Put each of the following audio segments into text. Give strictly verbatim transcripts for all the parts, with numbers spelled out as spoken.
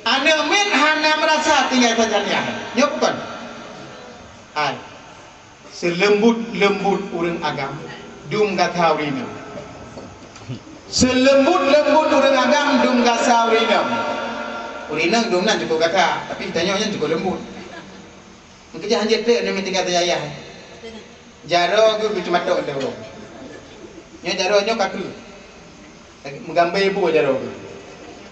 Aneuk miet hana meurasa tinggai sajan nyan. Nyoe bukon? Hai. Seuleumbot-leumbot ureuëng agam, dum gata ureuëng inong. Seuleumbot-leumbot ureuëng agam, dum gata ureuëng inong. Ureuëng inong dum nan cukôp gata, tapi tanyoe nyan cukôp leumbot. Meukeujah hanjeuet trek aneuk miet tinggai sajan ayah. Jaroe geuh geuceumatok lé ureuëng. Nyoe jaroe nyoe ka kreueh. Meugambai ibu jaroe geuh.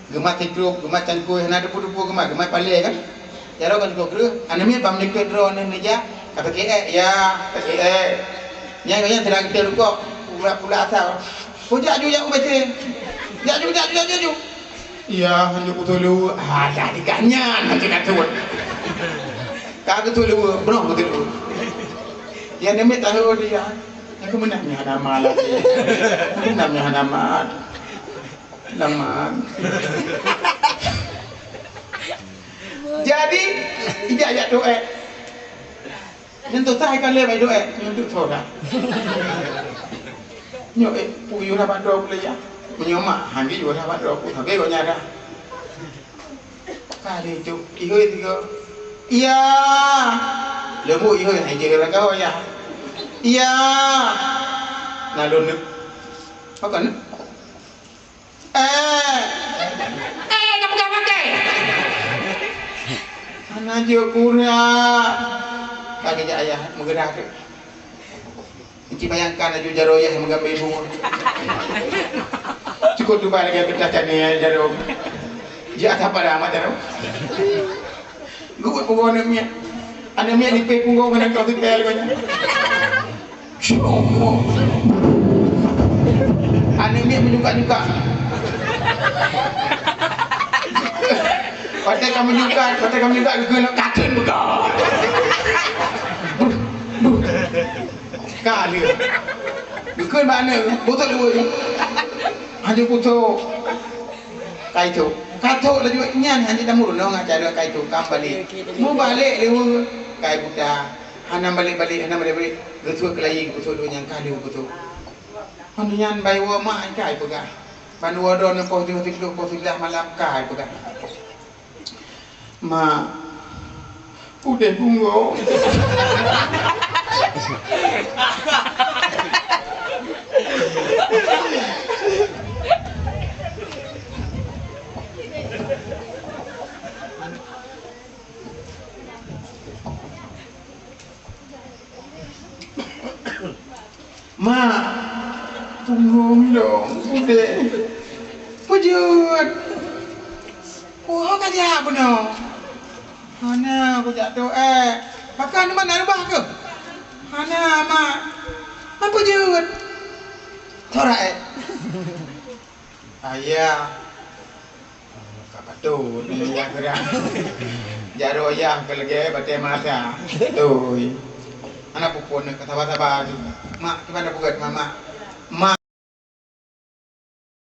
Geumat sikrop, geumat cangkôi, hana teupeu-teupeu geumat, geumat palée kan. Jaroe kan kreueh. Aneuk miet bak meulikot droeneuh neujak, ka sakét ék, ya, sakét ék. Nyan, nyan sidang geutem rukok, pula-pula asai. Kujak ju jak u B C. Jak ju, jak ju, jak ju, jak ju. Ya, hanjeuet kutuleu. Ah, dah dikah nyan, hanjeuet kutuleu. Ka kutuleu, brôh kutuleu. Ya, aneuk miet tahu dia. Aku menang ni hana mat lagi. Aku menang ni hana mat. Hana mat. Jadi, ijak-jak tu ék. Nyan tu sai ka lé bai doe, nyan tu soda. Nyoe, eh, puyuh dah bak droe pulé ya. Meunyoe mak, hana yue dah bak droe pun, sabe gok nyara. Kali tu, ihôi tiga. Iya. Leumbut ihôi, hai je ragao ya. Iya. Nah, lôn neuk. Apa kan? Eh. Eh, ka peugah makai. Hana jeuet kurang. Ka geujak ayah meugeurah tu. Enci bayangkan laju jaroe yah meugambai bungoh. Cukôp tubai lagèe geutah cane jaroe. Jeuet sabar amat jaroe. Geuwot punggong aneuk miet. Aneuk miet nipéh punggong keunan kau sipéh lagèe nyan. Aneuk miet meunyoe ka-nyoe ka. Watèe ka meunyoe ka, watèe ka meunyoe ka, geukheun lom kakheun beuka. Buh, buh. Ka lheueh. Geukheun bak aneuk, beutot lé weueh. Hanjeuet kutok. Kai thok. Ka thok laju nyan hana tamurun ngon acara kai thok ka balek. Mubalek lé weueh kai buta. Hana balek-balek, hana balek-balek. Geuthok keulayi geuthok dua nyang ka lheueh geuthok. Hana nyan bai woe mak kai peugah. Ban woe droeneuh poh tujoh siplôh poh siblaih malam kai peugah. Mak, udeh punggong. Mak, punggong dong udeh. Peujeuet. Peue ka jak bunoe? Hana, kujak toh ék. Pakon, meunan ubah keuh? Hana, Mak. Mak peujeuet. Torak ék. Ayah. Ka patôt, meunyoe yah geurang. Jaroe yah ka lagèe batèe mata. Beutôi. Hana peue-peue, ka saba-saba tu. Mak, kiban na peugöt, Mak, Mak. Mak.